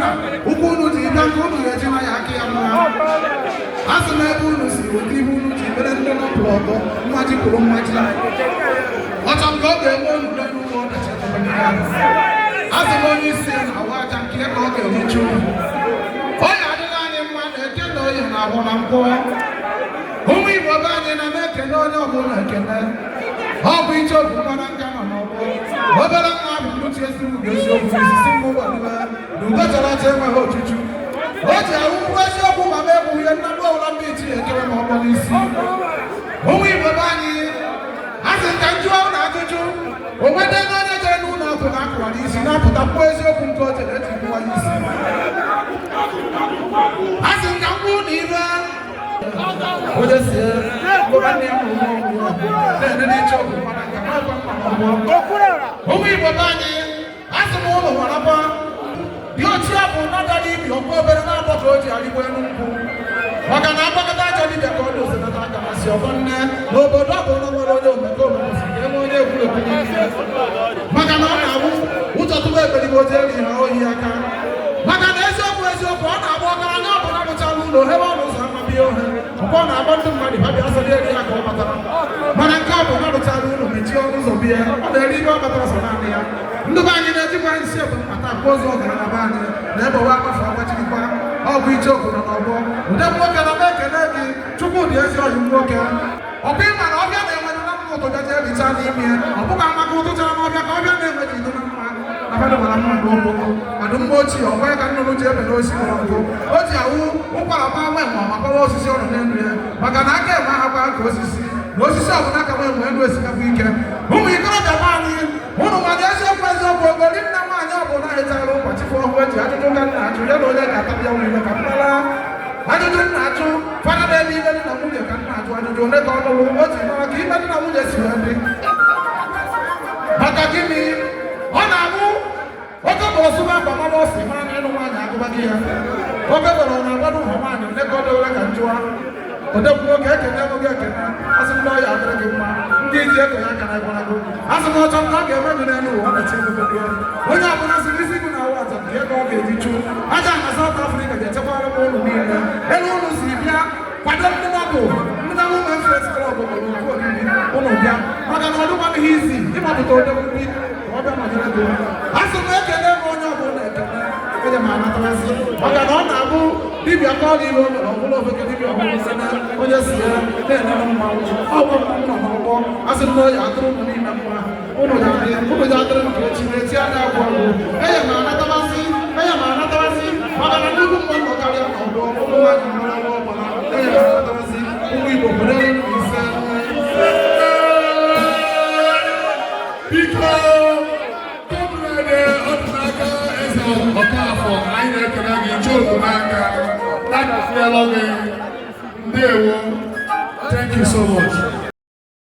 na ụkwụ unu ji bịa nke unu ga-eji na ya aka ya mma. Asị m, ebe unu si weta ihe unu ji mere ndị nọpụrụ ọgọ, mmaji kwuru mmaji. Ọchọ nke ọ ga-enwe unu n'elu ụlọ ọdachi. Asị m, onye isi na-awụ aja nke ya ka ọ ga-ehicha unu. Onye adịla anyị mma na eke na oye na ahụ na nkwọ. Ụmụ Igbo be anyị na na-ekene onye ọbụla ekene. Ọ bụ icheoku mgbara nka nọ n'ọgbọ. Obere nwa ahụ mkpuchi eziokwu ga eziokwu n'isisi mmụ gwadebe na ugo chara acha enweghị ochuchu o ji ahụ nkwụ eziokwu, ma m egbu ihe nnadụ ọbụla ndị ichie ekewe ma ọgbọ n'isi. Ụmụ Igbo be anyị, asị ka m jụọ na ajụjụ o nweta ego, onye jere n'ụlọ ọgwụ na akụwara isi na-apụta kwuo eziokwu nke o jere eji kwụwa ya isi. Asị ka m kwuo na ibe onye si nwanne ya mụrụ nwa na-ene n'iche ọgwụ mana nka na-agwa mma n'ọgbọ. Ụmụ Igbo be anyị, asị m ụlọ marakwa dị ochie bụ nadara ibi ọkwa obere na-agbọ ka o ji arịgbo elu nkwụ, maka na agbakọta ajọ dibịa ka ọ dị osenata aka masị ọgbọ nne n'obodo ọ bụla nwere onye omekome kwesịrị ka e nwee onye egwuregwu n'ime, maka na ọ na-abụ ụzọ tụba eberibe oje eri ha ohi aka. Maka na eziokwu eziokwu, ọ na-agba ọgaranya ọbụla rụchara ụlọ ohere ọnụ ụzọ ama bịa ohe mgbe ọ na-agba ndị mmadụ ha bịa sọrọ eri ya ka ọ batara. Mana nke ọ bụ na rụchara ụlọ, mechie ọnụ ụzọ bịa, ọ na-eri ihe ọ batara sọ naanị ya. Ndị be anyị na-ejikwa nsị ebu mkpata akpụ ozu ọgaranya be anyị na ebe wa akpafu agbachirikwa. Ọ bụ icheoku nọ n'ọgbọ. Ude nwoke na m ekele gị. Chukwu dị ezi ọyị nwoke. Ọ bụ ịma na ọbịa na-enwe na mma ụtụ gaje ericha n'ime ya. Ọ bụghị amaka ụtụchara n'ọbịa ka ọbịa na-enwe ji ido na mma na fadụ mara mma n'ụkwụ madụ mma ochie ọgwa ka nnụnụ ji ebe n'osi kpọrọ nkụ o ji awụ ụkwara gba nwe nwa ma gbawa osisi ọnụ n'elu ya, maka na aka eme ahakwa aka osisi na osisi ọbụla ka nwe nwe elu esikapụ ike. Ụmụ ikorobịa be anyị, ụnụ mana eziokwu eziokwu, ogori nna nwaanyị ọbụla hichara ụbọchị fụ ọhụụ eji ajụjụ ka nna ajụ ya na onye ga-atabịa nwa ime ka m mara ajụjụ nna ajụ fada na-eme ime di na nwunye ka nna ajụ ajụjụ one ka ọ nụrụ o ji mara ka ime di na nwunye si wee dị. Maka gịnị ọ na-abụ oke bụ ọsụba akwa mama ọsị mara na ịnụ nwaanyị agụba gị ya oge bere ọ na-agbado ụmụ nwaanyị ole ka ọ dewere ka njụwa odekwu oge ekene oge ekene. Asị m na ọya adịrị gị mma, ndị iji ego ya akara egwarago. Asị m ọchọ nke ọ ga-eme gị n'elu ụwa na-eche ego gị. Onye ọbụla sị isi gị na-awụ aja nke ego ọ ga-eji chụ aja na South Africa ga-echekwara m ụlọ niile elu ụlọ si bịa kwado ndị nọbụ ndị na Women Friends Club nwere okwu oriri ụnụ bịa, maka na ọ dịkwanụghị isi ịmapụta odegwu bi ka ọ bịa nọnyere gị. Asị m ekele m onye ọbụla ekele onye ma anatawazi, maka na ọ na-abụ dibịa ka ọ dị ihe o mere ọbụla ofeke dibịa ọbụla sị na onye si ya na-enere mmanwụ ọgwụ mmanwụ nọ n'ọgbọ. Asị m na oyi atụrụ ụnụ niile mma, ụnụ ga-adị, ụnụ ga-adịrị nke echi na echi a na-agwụ agwụ. Enye m anatawazi, enye m anatawazi, maka na nnukwu mmadụ nọ karịa n'ọgbọ ụmụ nwaanyị mara ọgbọ. Enye m anatawazi. Ụmụ Igbo kwere ise. Biko, Comrade Ọdịnaka Eze Ọkafọ, anyị na-ekele gị. Icheoku n'aka nakasiela gị. Ndewo, thank you so much.